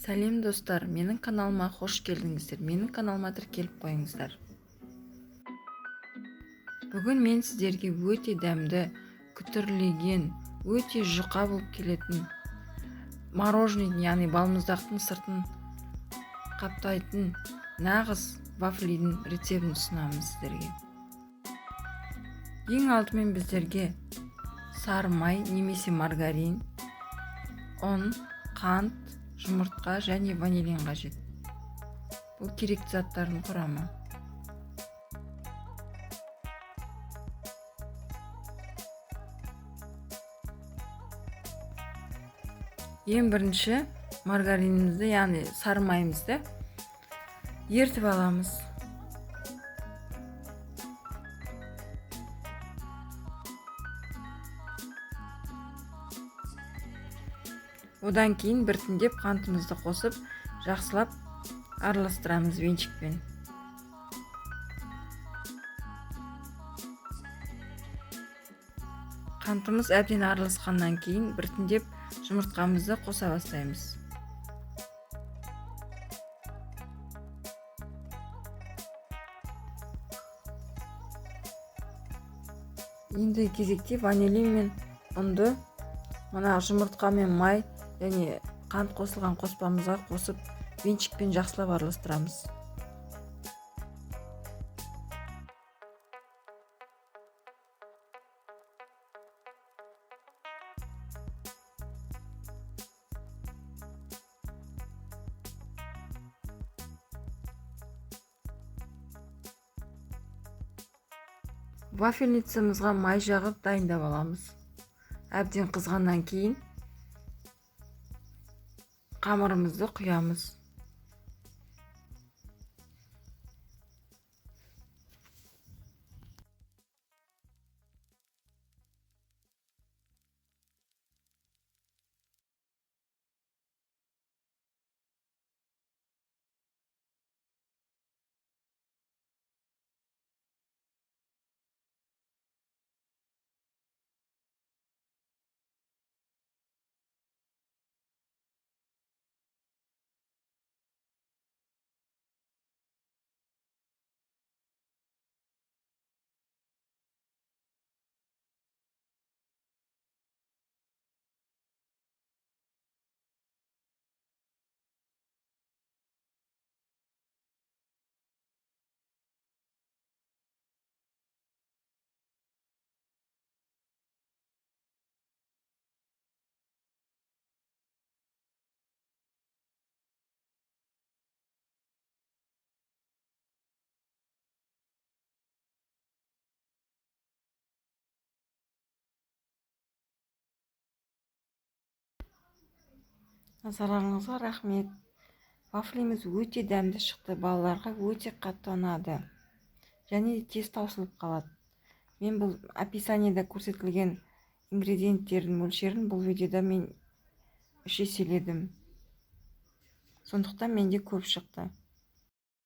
Сәлем, достар! Менің каналыма қош келдіңіздер! Менің каналыма тіркеліп қойыңыздар. Бүгін мен сіздерге өте дәмді, күтірлеген, өте жұқа болып келетін мороженое, яғни балмұздақтың сыртын қаптайтын нағыз вафлидің рецептін ұсынамын сіздерге. Ең алдымен біздерге сары май немесе маргарин, ұн, қант, жұмыртқа және ванилин қажет. Бұл керекті заттардың құрамы. Ең бірінші маргаринімізді, яғни сары майымызды ертіп аламыз. Одан кейін біртіндеп қантымызды қосып, жақсылап араластырамыз венчикпен. Қантымыз әбден араласқаннан кейін біртіндеп жұмыртқамызды қоса бастаймыз. Енді кезекте ванилин мен ұнды мына жұмыртқа мен май және қант қосылған қоспамызға қосып, венчикпен жақсылап араластырамыз. Вафельницамызға май жағып дайындап аламыз. Әбден қызғаннан кейін қамырымызды құямыз. Назарларыңызға рахмет. Вафлиміз өте дәмді шықты, балаларға өте қатты ұнады. Және тез таусылып қалады. Мен бұл описаниеда көрсетілген ингредиенттердің мөлшерін бұл видеода мен 3 еселедім. Сондықтан менде көп шықты.